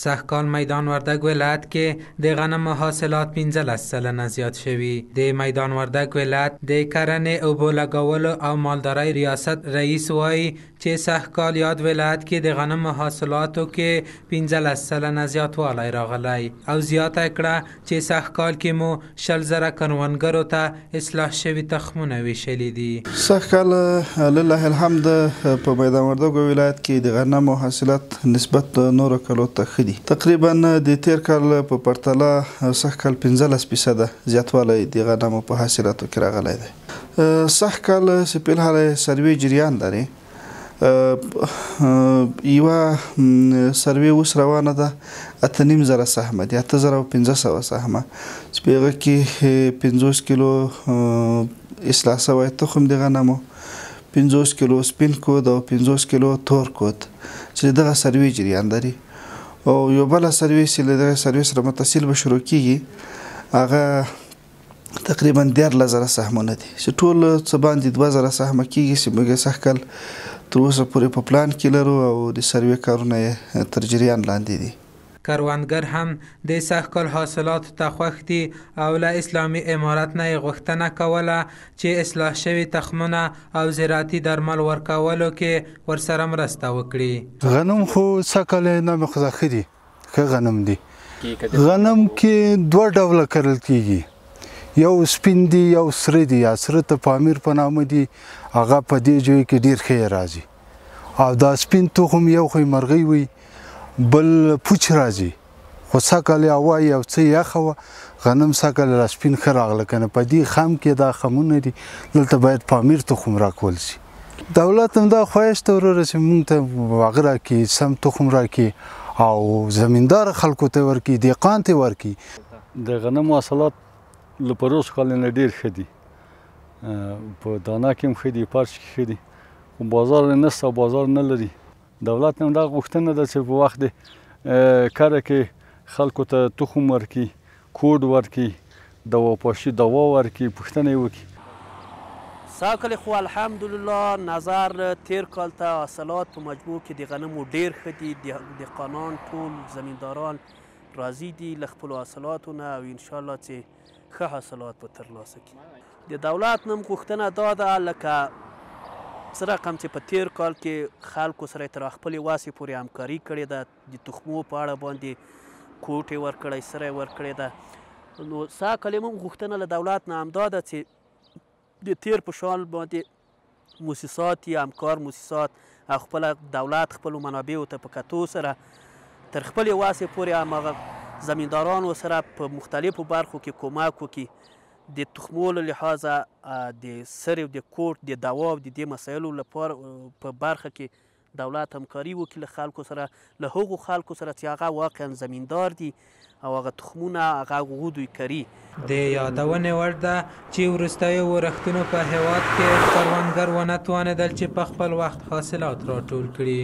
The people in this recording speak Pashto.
سږکال میدان وردګ ولایت کې د غنمو حاصلات 15% زیات شوي. د میدان وردګ ولایت د کرنې، اوبو لګولو او مالدارۍ ریاست رئیس وایي چې سږکال یاد ولایت کې د غنمو حاصلاتو کې 15% زیاتوالی راغلی او زیاته کړه چې سږکال کې مو 20,000 کروندګرو ته اصلاح شوي تخمونه ویشلي دي. سږکال لله الحمد په میدان وردګو ولایت کې د غنمو حاصلات نسبت نورو کلو ته ښه دي. تقریبا د تیر کال په پرتله سږکال 15% زیاتوالی د غنمو په حاصلاتو کې راغلی دی. سږکال چې په الحال سروې جریان لري، یوه سروې اوس روانه ده، 8,500 سهمه دي، 8,500 سهمه، چې په هغه کې 50 کیلو اصلاح شوی تخم د غنمو، 50 کیلو سپین کود او 50 کیلو تور کود، چې دغه سروې جریان لري. او یو بله سروې چې له دغه سروې سره متصل به شروع کېږي، هغه تقریبا 13,000 سهمونه دي، چې ټول څه باندې 2,000 سهمه کېږي، چې موږ یې سږکال تر اوسه پورې په پلان کې لرو او د سروې کارونه یې تر جریان لاندې دي. کروندګر هم د سږکال حاصلاتو ته خوښ دي او له اسلامي امارت نه یې غوښتنه کوله چې اصلاح شوي تخمونه او زراعتي درمل ورکولو کې ورسره مرسته وکړي. غنم خو سږکال نامې خدا ښه دي، ښه غنم دي. غنم کې دوه ډوله کرل کېږي، یو سپین دي یو سره دي. یا سره ته پامیر په نامه دي، هغه په دې ځای کې ډېر ښه راځي. او دا سپین تخم یو خو مرغۍ وي، بل پوچ راځي. خو سږکال هوا یو څه یخه وه، غنم سږکال را سپین ښه راغله. که نه په دې خم کې دا خمونه دي، دلته باید پامیر تخم راکول شي. دولت هم دا خواهش ته وروره چې موږ ته هغه راکړي، سم تخم راکړي او زمیندار خلکو ته ورکړي، دهقان ته ورکړي. د غنمو حاصلات له پروس کال نه ډېر ښه دي، په دانه کې هم ښه دي، پرش کې ښه دي، خو بازار یې نشته او بازار نه لري. دولت هم دا غوښتنه ده چې په وخت د کره کې خلکو ته تخم ورکړي، کوډ ورکړي، دواپاشي دوا ورکړي، پوښتنه یې وکړي. سږکال خو الحمدلله نظر تیر کال ته حاصلات په مجموع کې د غنمو ډېر ښه دي. دهقانان ټول زمینداران راضي دي له خپلو حاصلاتو نه او انشاءالله چې ښه حاصلات به ترلاسه کړي. د دولت نم غوښتنه دا ده، لکه څه رقم چې په تیر کال کې خلکو سره تر خپلې وسې پورې همکاري کړې ده، د تخمو په اړه باندې کوټ یې ورکړی، سره یې ورکړې ده، نو سږکال یې هم غوښتنه له دولت نه همدا ده چې د تیر په شان باندې موسسات یې، همکار موسسات او خپله دولت خپلو منابعو ته په کتو سره تر خپلې وسې پورې هماغه زمیندارانو سره په مختلفو برخو کې کومک وکړي، د تخمو له لحاظه، د سرې د کوټ د دوا او د دې مسایلو لپاره په برخه کې دولت همکاري وکړي له خلکو سره، له هغو خلکو سره چې هغه واقعا زمیندار دي او هغه تخمونه هغه دوی کري. د یادونې وړ ده چې وروستیو ورښتونو په هېواد کې کروندګر ونه توانېدل چې په خپل وخت حاصلات راټول کړي.